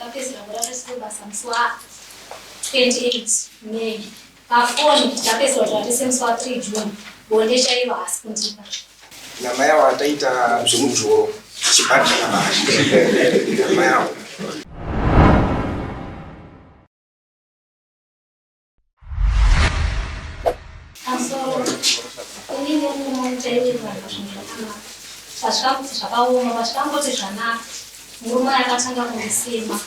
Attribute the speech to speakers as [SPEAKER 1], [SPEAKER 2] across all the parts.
[SPEAKER 1] Takapedzisira kurara tese kubasa musi wa 28 May. Pafoni takapedzisira kutaura tese musi wa 3 June. Bonde chairo haasi kundipa.
[SPEAKER 2] Namai avo ataita zvemujolo tichibhadhara mari. Namai avo.
[SPEAKER 1] Pamusoro inini nemurume wangu taiwirirana zvinhu zvakanaka. Pasvika zvakaoma, pasvikangoti zvanaka murume akatanga kundisema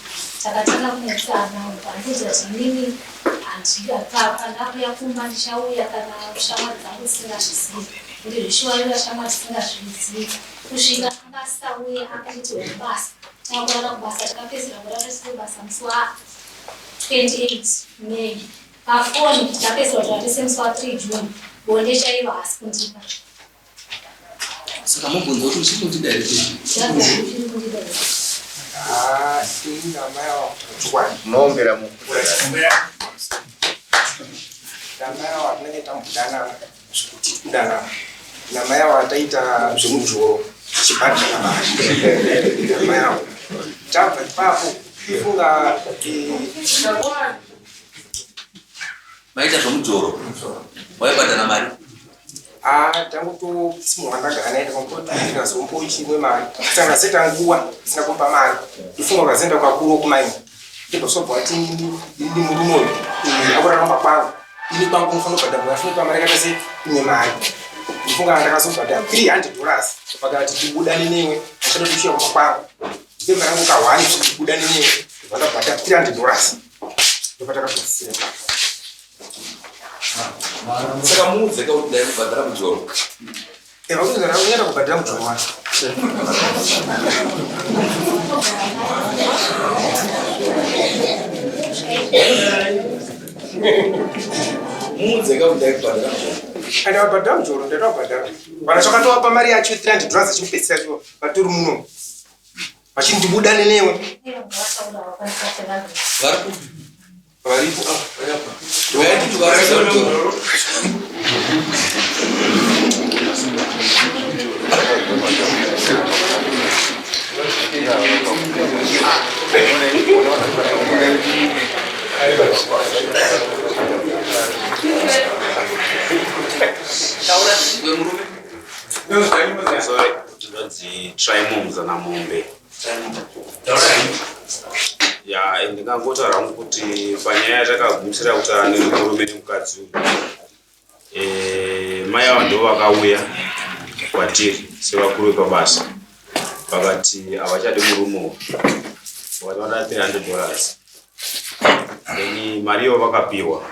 [SPEAKER 1] takatanga kunetsana andiudza kuti inini pandakuya kumba ndichauya kana shamwari dzangu dzisingazvizivi kuti zvishuwaira shamwari dzisingazvizivi kusvika anga asisauye akanditi kubasa takurara kubasa takapedzisira kurara tese kubasa musi wa 28 May pafoni takapedzisira kutaura tese musi wa 3 June bonde chairo haasi kundipa.
[SPEAKER 3] Saka mubvunzo kuti uchiri kundida here?
[SPEAKER 1] Uchiri kundida here?
[SPEAKER 2] Ah, ini namai avo chokwadi.
[SPEAKER 4] Munoongera mukura.
[SPEAKER 2] Namai avo hatinenge tambodanana zvekuti kudanana. Namai avo ataita zvemujolo tichibhadhara mari. Namai avo. Tabva ipapo funga
[SPEAKER 3] Maita zvomujolo. Waibhadhara mari?
[SPEAKER 2] Ah, tangotosimuka ndagara naye ndakangoti ndikazomboichimwe mari saka zeta nguva isina kumupa mari ndifunga ukazoenda kwakuru wokumaini ndibva wati ini murume uyu akuraramba kwangu ini kwangu unofanira kubhadhara mari afuna mari yakaita sei imwe mari ndifunga ndakazobhadhara 300 dollars vakati tibudane newe achada kuchiya kumba kwangu ndipe mari yangu kahwani tibudane newe ndobva ndabhadhara 300 dollars ndopatakapedzisira
[SPEAKER 3] Saka muudze ka kuti ndai kubhadhara mujolo.
[SPEAKER 2] Unoenda kubhadhara mujolo wacho.
[SPEAKER 3] Muudze ka kuti ndai kubhadhara mujolo.
[SPEAKER 2] Andabhadhara mujolo, ndatobhadhara. Vana chakatovapa mari yacho 300 dollars chekupedzisira cho vatori muno. Vachindibuda nenewe.
[SPEAKER 3] Vari kupi?
[SPEAKER 2] Varipo.
[SPEAKER 5] Ndinonzi Trymon Muzanamombe. Ya, ndingangotaura hangu kuti panyaya yatakagumisira kutaura nemurume nemukadzi uyu eh, mai ava ndo vakauya kwatiri sevakuru vepabasa vakati havachadi murume uyu vakati vanoda 300 dollars then mari iyo vakapiwa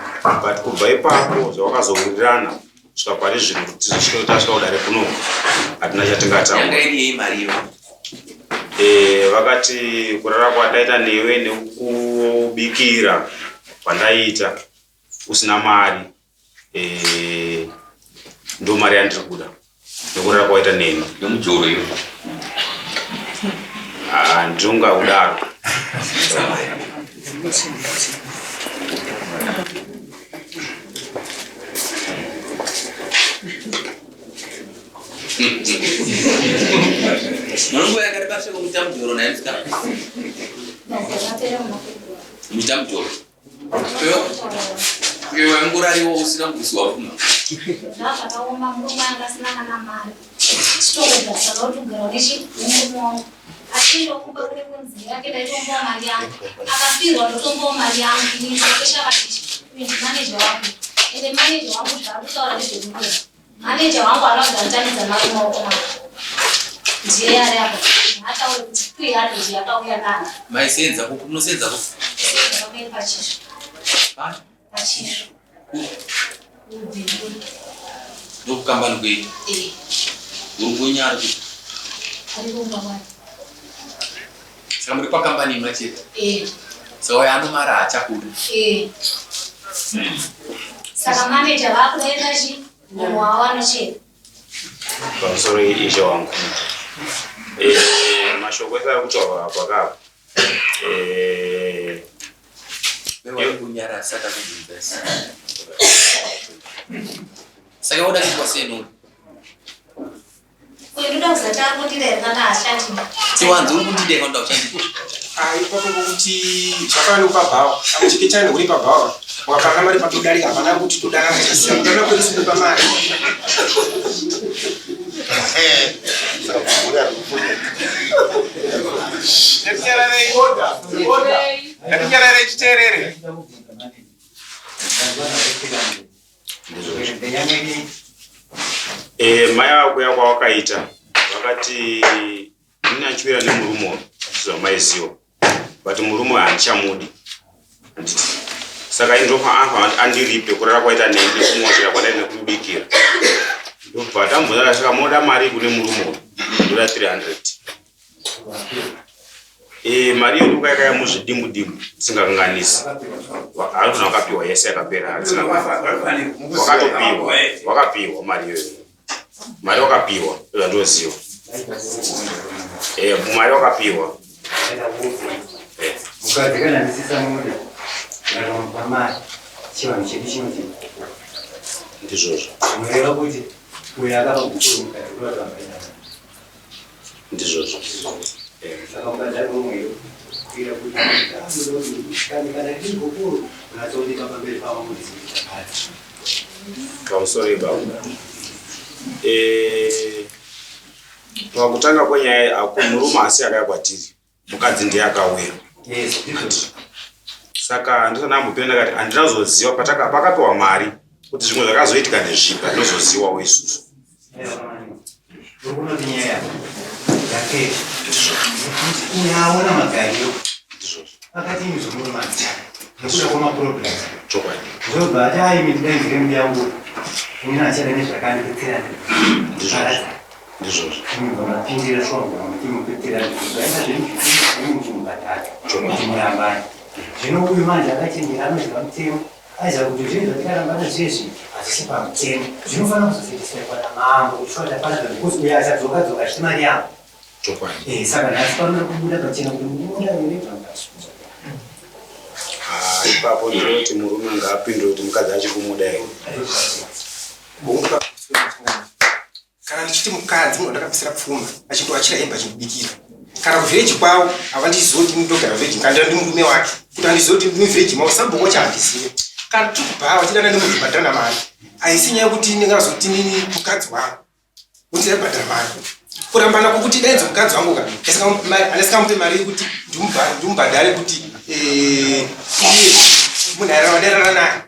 [SPEAKER 5] but kubva ipapo zvavakazowirirana kusvika pari zvino kuti tizosvika kuti tasvika kudare kuno hatina chatingataura
[SPEAKER 3] Yanga iri yei mari iyo?
[SPEAKER 5] Eh, vakati kurara kwataita newe nekukubikira kwandaiita usina mari eh, ndo mari yandiri kuda nekurara kwaita neni
[SPEAKER 3] Yomujolo iyo.
[SPEAKER 5] Ah, ndinonga kudaro
[SPEAKER 3] Munonguva yakareba sei kumuita mujolo naye musikana?
[SPEAKER 1] Zvapera muna February.
[SPEAKER 3] Muchiita mujolo. Iwe waingorariwo usina kubvisiwa pfuma.
[SPEAKER 1] Zvakaoma murume anga asina kana mari. Chitongogara kutogara nemurume wangu. Achienda kumba kune kunzi yake ndaitombowa mari yangu. Akafirwa ndotombowa mari yangu. Ini ndokesha vachichi. Uyu ndimaneja wangu. Ende maneja wangu zvaari kutaura ndezvekunyora. Maneja wangu anonzi anotambidza mari mumaoko mako. Ndiye ari apa. Ataure kuti 300 yakauya nani.
[SPEAKER 3] Maisenza kupi? Munosenza kupi?
[SPEAKER 1] Pamweni pachisvo.
[SPEAKER 3] Pani?
[SPEAKER 1] Pachisvo.
[SPEAKER 3] Kupi? Ndokukambani kwenyu.
[SPEAKER 1] Eh.
[SPEAKER 3] Uri kunyara kupi?
[SPEAKER 1] Ari kumba kwake.
[SPEAKER 3] Saka muri pakambani imwe chete.
[SPEAKER 1] Eh.
[SPEAKER 3] Saka uyo anomara haachakudi.
[SPEAKER 1] Eh. Saka manager vakudaira chi munhu wavo anochena.
[SPEAKER 5] Pamusoro ishe wangu. Eh, mashoko ese ari kutaurwa apa kapa. Eh,
[SPEAKER 3] Wewe kunyara saka kubvunza. Saka woda kuitwa sei noni?
[SPEAKER 1] Uyu ndoda kuzati ari kundida here kana haashandi.
[SPEAKER 3] Tiwanzi uri kundida kana unoda kushandira?
[SPEAKER 2] Ipapo ngokuti zvakafanana nekupa bhawa amuchekechani uri pabhawa wakapana mari patodarika hapana kuti todanana chasiya kudana kwedu sikupa mari.
[SPEAKER 4] Ngatinyararei titeerere.
[SPEAKER 5] Eh, mai vakuya kwawakaita vakati ini achiwira nemurume uyu zvamaiziwa but murume uyu handichamudi handiti saka ini ndofa afa andiripe kurara kwaita neni nekumuwachira kwadai nekumubikira ndobva tamubvunza saka moda mari kune murume uyu ndoda 300. Eh, mari iyo ndokayakaya muzvidimbu dimbu ndisingakanganisi. Hakuna wakapiwa yese yakapera hatina. Wakatopiwa, wakapiwa mari iyoyo. Mari wakapiwa, zvandoziva. Eh, mari wakapiwa. Eh.
[SPEAKER 6] Mukadzi kana ndisisamude ndakamupa mari chivanhu chedu chinoti
[SPEAKER 5] Ndizvozvo.
[SPEAKER 6] zvinoreva kuti uyo akapa gupuro mukadzi kuvatamba
[SPEAKER 5] Ndizvozvo.
[SPEAKER 6] Saka mukadzi ari umwe kuira kuti kana ndiri gupuro unatsooneka pamberi pavo kuti chakati.
[SPEAKER 5] Pamusoro ipapo. Eh, pakutanga kwenyaya aku murume asi akauya kwatiri mukadzi ndiye akauya.
[SPEAKER 6] Yes, ndizvozvo.
[SPEAKER 5] Saka ndisati ndambopinda ndakati handinazoziva pataka pakapiwa mari kuti zvimwe zvakazoitika ndezvipi handinozoziwawo isusu.
[SPEAKER 6] Uri kunoti nyaya yapera uyaona magariro
[SPEAKER 5] Ndizvozvo.
[SPEAKER 6] akati imi zvomurumanzi nekuda kwamaproblems
[SPEAKER 5] Chokwadi.
[SPEAKER 6] ndobva ati aimi ndidaidzire muyangu inini achada nezvakandipetsera.
[SPEAKER 5] Ndizvozvo. Ndizvozvo.
[SPEAKER 6] Mapindira shongo muti zvaenda zvemuchimubhadhara kuti murambani. Zvino uyu manje akachenjera, anoziva mutemo, aiziva kuti zvinhu zvatikarambana zvezvi hazvisi pamutemo, zvinofanira kuzosetiswaikwa namambo kuti shuwa tapana, because uyo achadzoka dzoka achiti mari yangu.
[SPEAKER 5] Chokwadi.
[SPEAKER 6] Saka nhasi panoda kubuda pachena kuti munoda here.
[SPEAKER 5] Ah, ipapo ndinoti murume ngaapindure kuti mukadzi achiri kumuda here.
[SPEAKER 2] Bonga. Kana ndichiti mukadzi munhu ndakapisira pfuma achitoachira hembe achindibikira kana kuvhireji kwavo havandizivi kuti ndogara vhireji kana ndi murume wake kuti handizivi kuti ndini vhireji mavo sabhoko chahandizivi. Kana tiri kubhawa chidana nemunhu bhadharana mari, haisi nyaya yekuti ndingazoti nini mukadzi wangu kuti ndabhadhara mari kurambana kwokuti dainzi mukadzi wangu ka andisingamupe mari yekuti ndimubhadhare kuti iye munhu airarana naye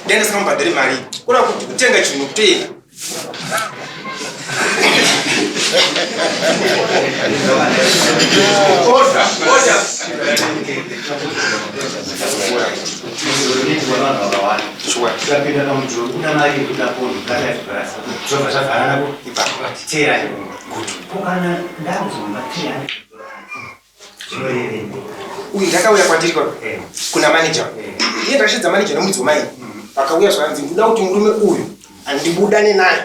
[SPEAKER 2] dai ndisingamubhadhari mari kuda kuti kutenga chinhu kutenga.
[SPEAKER 4] Order, order.
[SPEAKER 6] Vanhu vakawanda
[SPEAKER 2] Sure.
[SPEAKER 6] tikapinda pamujuru kuna mari yekuda pondo kataibhurasa zvobva zvavharana teera. Ko kana ndakuzomba 300 zvinorevei?
[SPEAKER 2] Uyu ndakauya kwandiri kwa kuna manager. Iye ndakashedza manager nemudzi wemai vakauya, zvakanzi ndoda kuti murume uyu handibudane naye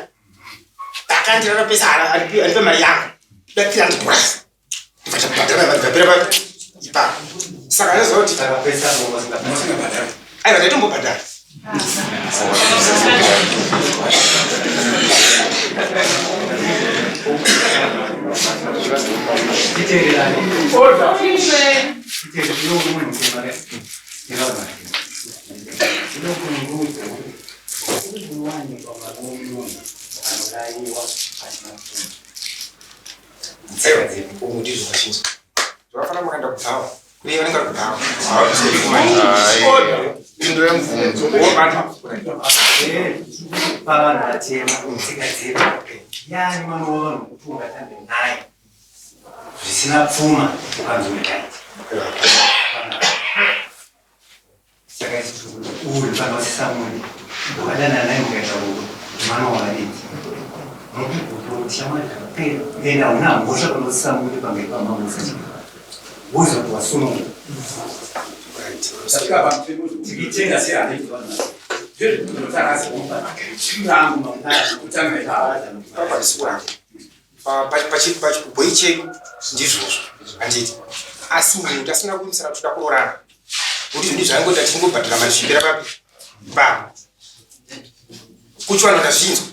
[SPEAKER 2] akandirara pesa andipe mari yangu da $300 ndibva ndabhadhara bvapera ipapo. Saka anoziva kuti
[SPEAKER 6] Saka pesa ngosingabhadhara.
[SPEAKER 2] Aiwa, ndaitombobhadhara.
[SPEAKER 6] Titeererane.
[SPEAKER 4] Order.
[SPEAKER 6] Titeerere munhu mutema nevanhu vatema ndinokunguudza kuti kunowanikwa murume munhu anoraiwa asina pfuma.
[SPEAKER 2] Aiwa, umu ndizvo zvazhinji zvakafanira makaenda kubhawa kune vanenge vari kubhawa.
[SPEAKER 4] Order. Pindure mubvunzo.
[SPEAKER 6] Pavanhu vatema tsika dzedu yani mwana wavanhu kuti ungatambe naye zvisina pfuma ukanzorikaiti. Saka isi tiri kuti uyu kana usisamudi ukadanana naye mukaita rudo mwana wavaridzi mukuguto shamwari zvakapera ende hauna mhosva kana usisamudi pamberi pamambo usachii woziva kuti wasununga.
[SPEAKER 4] Tasvika pamutemo tikitenga sehaneti vanhu ndezvekunotakazomba kutanga ipapo.
[SPEAKER 2] Papatisikuramba pachibhoi chedu ndizvozvo handiti, asi munhu tasina kuimisana kuti toda kuroorana kuti zvinhu zvaingoita tichingobhadhara mari zvichipera papi pa kuchivanhu ndazvinzwa.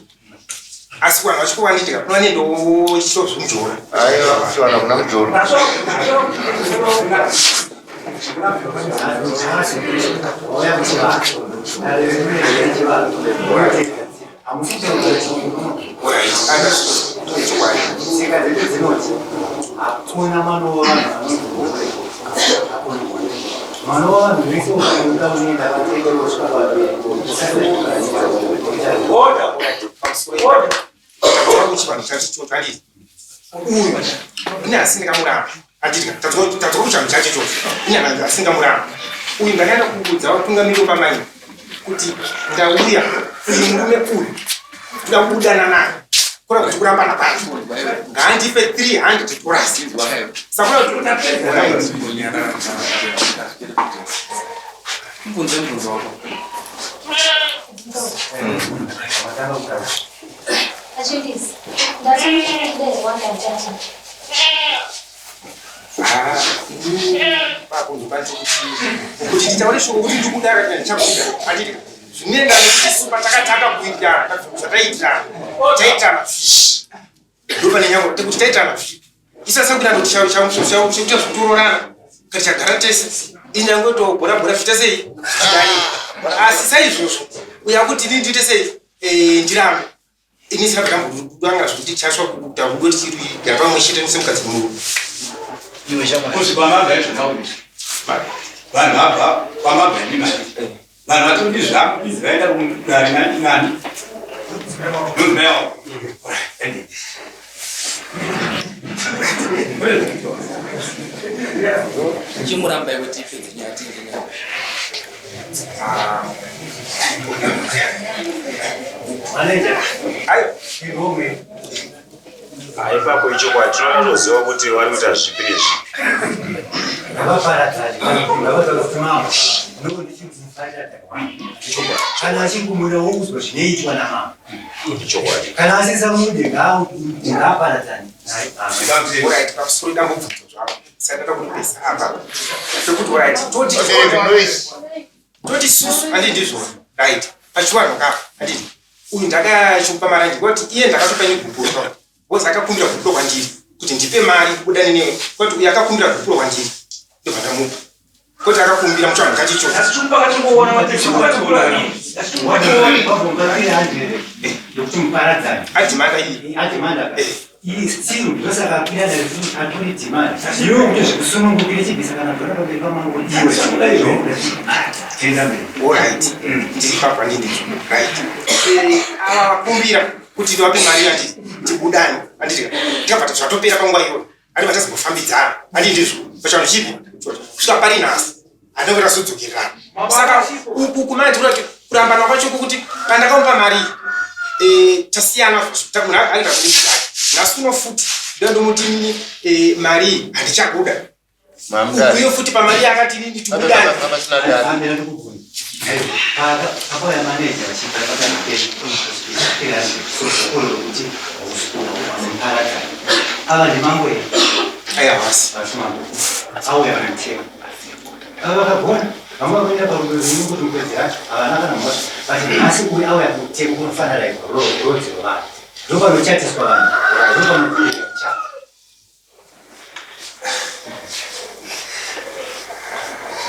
[SPEAKER 2] Asi kuvanhu vacho kuvanditika kunova nendochito zvemujora.
[SPEAKER 7] Aiwa, kuchiwana kuna mujoro.
[SPEAKER 6] Tsika dzedu dzinoti hakuna mwana wavanhu mwana wavanhu vese unoda unoenda vatenge vosvika
[SPEAKER 2] kuchivanhu chacho chocho handiti uyu ini asi ndikamuramba handiti tadzoka kuchivanhu chacho chocho ini asi ndikamuramba uyu ndakaenda kuudza vatungamiri wepamai kuti ndauya uyu murume uyu toda kubudana naye kura kuti kurambana kwacho ngaandipe 300 dollars sakura kuti
[SPEAKER 3] Mubvunze mubvunzo wako.
[SPEAKER 1] Achindisi, ndati ndikuderwa ndachata.
[SPEAKER 2] Papo ndokwanisa kuti titaure shoko kuti ndikudara kana ndichakuda handiti zvinoenda nekuti isu patakatanga kuitirana zvataitirana taitirana zvishi ndopane nyango kuti taitirana zvipi isasakudana kuti chakuita zvekutororana kana chagara tese inyange tobhora bhora zviita sei zvidai asi saizvozvo uya kuti ini ndiite sei eh, ndirambe ini sina ndakambodanga zvekuti chaswa kuita rudo tichigara pamwe chete semukadzi murume
[SPEAKER 3] Iwe shamwari.
[SPEAKER 4] Kuzi kwamabva izvo tauri. Vanhu vabva kwamabva imi mari. Vanhu vatoti zvangu izi vaenda kudare nani nani. Mudzimai wako.
[SPEAKER 3] Chimuramba iwe tipedze nyaya tiende nyaya.
[SPEAKER 6] Manager,
[SPEAKER 2] ayo
[SPEAKER 6] iromwe.
[SPEAKER 5] Ipapo ichokwadi tinonyatsoziva kuti vari kuita zvipi nezvipi.
[SPEAKER 6] Ngavaparadzane, ngavataura kuti mama, ndondichimufarira kana achingumira wouzwa zvinoitwa namama.
[SPEAKER 5] Ichokwadi.
[SPEAKER 6] Kana asisamude ngaaparadzane naye mama.
[SPEAKER 2] Alright, pamusoro ndambobvunzo zvako saka ndada kuripesa apa pekuti alright toti
[SPEAKER 7] Noise.
[SPEAKER 2] toti susu handii ndizvona right pachiwanhu kapa handiti uyu ndakachiupa mari andi kuti iye ndakatopa ini gupuro pa because akakumbira gupuro kwandiri kuti ndipe mari ndibudane newe kuti uyu akakumbira gupuro kwandiri ndobva ndamupa kuti akakumbira muchiwanhu chachicho
[SPEAKER 6] Vabvunza 300 yokuti muparadzane.
[SPEAKER 2] adhimanda iyi
[SPEAKER 6] Adhimanda. Still ndosaka akwira atori demand. Iwe kuti zvekusunungukire chibvisa kana dhora pamberi pamangu iwe. Tenda mberi.
[SPEAKER 2] Alright, ndiri papa ndindizvo right. Eh, ava vakumbira kuti ndivape mari yandi tibudane handiti ndikabva zvatopera panguva iyoyo handi vatazongofambidzana handi ndizvo pachivanhu chipi kusvika pari nhasi handinge tasodzokererana saka uku kumanje kurati kurambana kwacho kukuti pandakamupa mari iyi eh, tasiyana munhu aita zvinhu zvake nhasi uno futi ndomuti inini eh, mari iyi handichakuda
[SPEAKER 7] Mamdari.
[SPEAKER 2] uyo futi pamari yakati inini tibudane
[SPEAKER 7] Pasina dare.
[SPEAKER 6] Amira ndikubvunza. Pakauya maneja vachibva kuti muparadzane. Ava ndimambo here?
[SPEAKER 2] aya hasi
[SPEAKER 6] Vasi mambo. Auya mutemo. Ava vakagona. Vamwe vakaenda parudo rwenyu kuti mupedzi racho havana kana mhosva. But nhasi uyu auya mutemo unofanira rodzi rwevanhu. Ndopanochatiswa vanhu. Ndopanokuita muchato.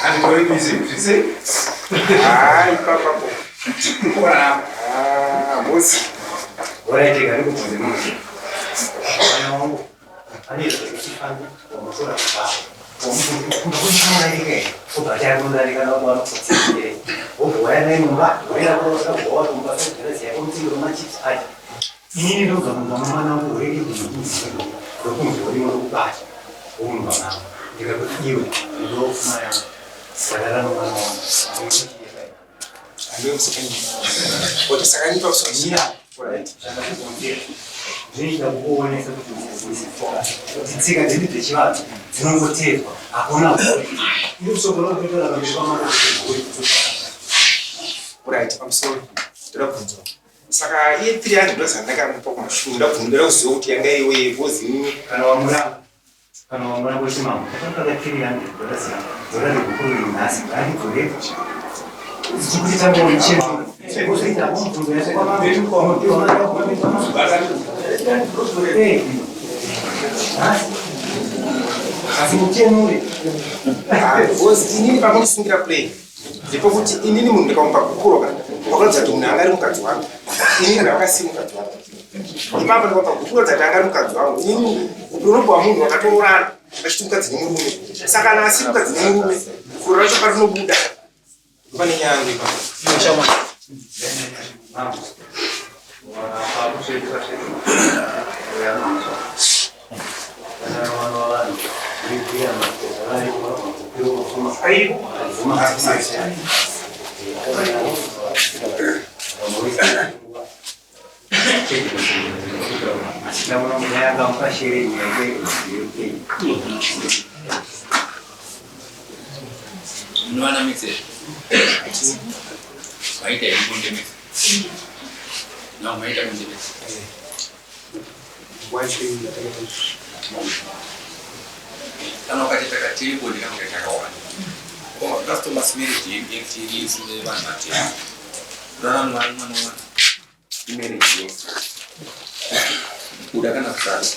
[SPEAKER 4] Handitori busy, zvise.
[SPEAKER 2] Hayi papapo. Ah, bosi.
[SPEAKER 6] Waraiteka ndikubvunze munhu. Mwana wangu ane zvechifambi wamutora kubva. Wamutoraika here? Obva achakundarika na mwana kutsire. Wobva waya naye mumba, woenda kurosa bhowa kumba sodhirezi yako mutsingo machips acho. Inini ndobva mumba mwana wangu ureke kuzokunzira. Ndokunzwa urimo rokubata. Womumba mama. Ndikakuti iwe ndofuma yangu. Sarara nomwana wangu.
[SPEAKER 2] Handiwe musikani. Kuti saka nipa usoro.
[SPEAKER 6] Mira, zvinoita kuonesa kuti kuti tsika dzedu dzechivanhu dzinongotedzwa hakuna gore iri shoko rokutora pamberi pamambo kuti gore
[SPEAKER 2] Right, pamusoro. Ndoda kubvunzwa. Saka iye 300 dollars andakamupa kumashure ndabvunza ndoda kuziva kuti yanga iriwe yevozi inini.
[SPEAKER 6] kana wamuramba kana wamuramba wechimambo ndakapaka 300 dollars yangu dzora negukuru iri nhasi ngandidzoreko kuti tangoichema Asi mutemo uri.
[SPEAKER 2] Because inini pamundisungira play ndepekuti inini munhu ndikamupa gukuro ka wakaratidza kuti munhu anga ari mukadzi wangu, inini ndakasiri mukadzi wangu. Ipapo ndikamupa gukuro dzati anga ari mukadzi wangu, inini unopiwa munhu wakatoroorana achiti mukadzi nemurume. Saka kana asiri mukadzi nemurume, gukuro racho parinobuda pane nyaya yangu ipapo.
[SPEAKER 3] Munowana mix here? Maita here bonde mix? No, maita bonde mix. Kana ukati takatiri bonde kana ukati takawanda. Oh, customers marriage yekutiri isu nevanhu vatema. Kurara mwana mwana mwana. Imarriage yo. Kuda kana kusada.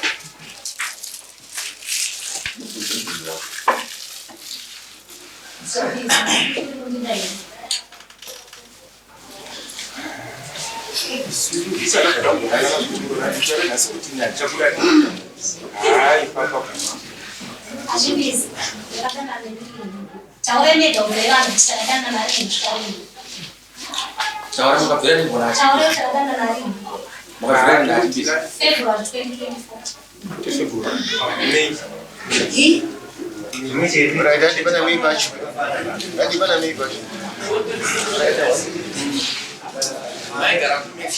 [SPEAKER 1] Hazvibizi. Ndakadana nemi. Taurai mega ubve vanhu kuti takadana narini kusvika rini.
[SPEAKER 3] Taura mukabvira nembona achi.
[SPEAKER 1] Taurai takadana narini.
[SPEAKER 3] Mukabvira nembona achi.
[SPEAKER 1] February 2024.
[SPEAKER 7] Right, andipana mei pacho. Andipana mei pacho.
[SPEAKER 3] Maigara kumix.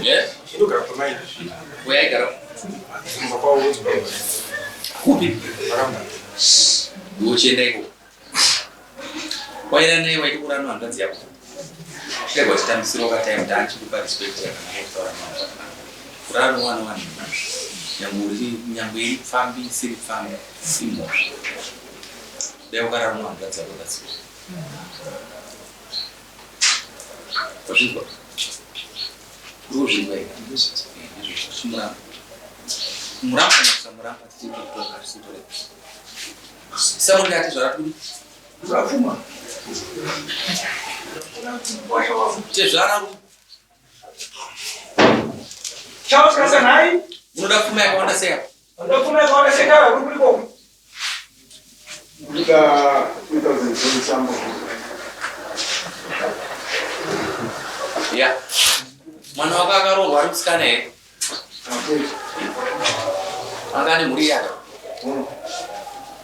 [SPEAKER 3] Yes.
[SPEAKER 2] Indogara pamaini.
[SPEAKER 3] Waigara
[SPEAKER 2] Kumba kwavo
[SPEAKER 3] kupi?
[SPEAKER 2] Paramda.
[SPEAKER 3] Uchienda ikoko. Waira naye waiti kurana hanzvadzi yako. Chirego chitambisiro wakatime ndaachikupa respect yakanaka kutaura nawo zvakanaka. Kurara nomwana wanhu nyangwe uri nyangwe iri pfambi isiri pfambi imhosva. Dai wakarara nohanzvadzi yako that's it. Wazvinzwa? Uri kuzvinzwa here? Ndizvo chimuramba. Muramba kana kusamuramba tiri kutonga tisitore. Samuti ati zvaraturi.
[SPEAKER 8] Urapfuma.
[SPEAKER 3] Tezvara ru.
[SPEAKER 8] Chawasikasa nhai?
[SPEAKER 3] Unoda pfuma yakawanda sei apa?
[SPEAKER 8] Unoda pfuma yakawanda sei kara uri kuriko?
[SPEAKER 9] Kuda 2000 sambo.
[SPEAKER 3] Ya. Mwana wako akaroorwa ari musikana here? Anga ane mhuri yake.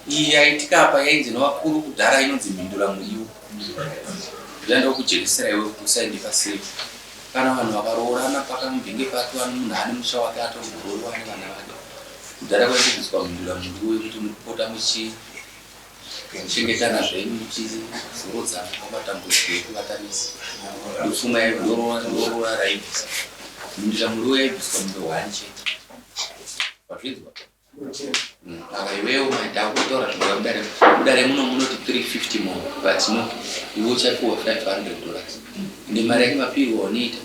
[SPEAKER 3] Iyi yaitika apa yainzi nevakuru kudhara inonzi mhindura muriwo. Zvandokujeresera iwe kuti usaende paseri. Kana vanhu vakaroorana pakamubvenge patova munhu ane musha wake atombororwa ane vana vake. Kudhara kwaibviswa mhindura muriwo yekuti mupota muchichengetana zvenyu muchizorodzana pamatambudziko ekuvatanisa. Ndopfuma ndoroora raibvisa. Mhindura muriwo yaibviswa mombe hwani chete. Wazvinzwa? Ava iwewo maita kutaura zvinova mudare, mudare muno munoti 350 mombe, but no, iwe uchapiwa $500. Ende mari yake mapirwo aunoita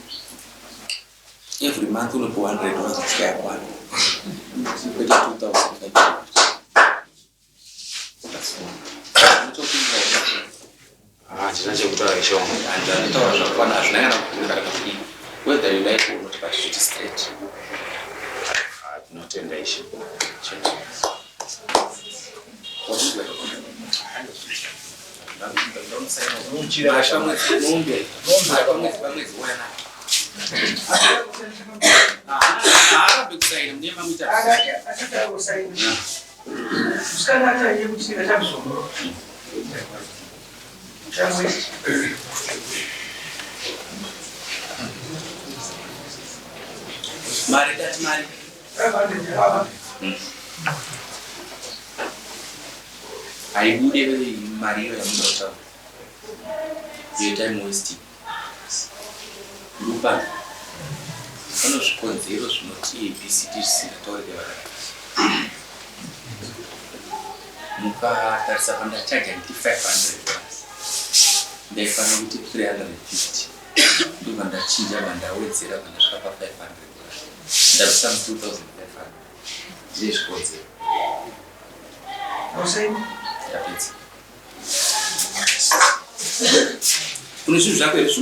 [SPEAKER 3] every month unopiwa $100 kusvika yakwana, kwete 2500. Unotopindura here?
[SPEAKER 5] Handina chekutaura ishoma.
[SPEAKER 3] Handinotaura zvakakwana, hazvina kana kupindura kana kudii, whether you like or not, but zviti straight.
[SPEAKER 5] Tinotenda ishe.
[SPEAKER 3] Chete. Wazvinzwa here? Mombe. Pamwedzi pamwedzi wayana. Haarambe kusaina mune mamuita.
[SPEAKER 8] Asati akusaina. Musikana achaiye kuchira chamuzongoro. Chamwezi.
[SPEAKER 3] Mari dati mari.
[SPEAKER 8] 500 hapa.
[SPEAKER 3] Haibude mari iyo yamuda kutaura. Iyo time wasting. Lupa. Pane zvikonzero zvinoti ABCD zvisingataurike vakadai. Mukatarisa pandachaja nditi $500. Ndaifanira kuti 350, ndobva ndachinja, bva ndawedzera, bva ndasvika pa 500. Ndabvisa mu 2500. Ndine zvikonzero.
[SPEAKER 8] Usaini.
[SPEAKER 3] Yapedza. Kune zvinhu zvako here?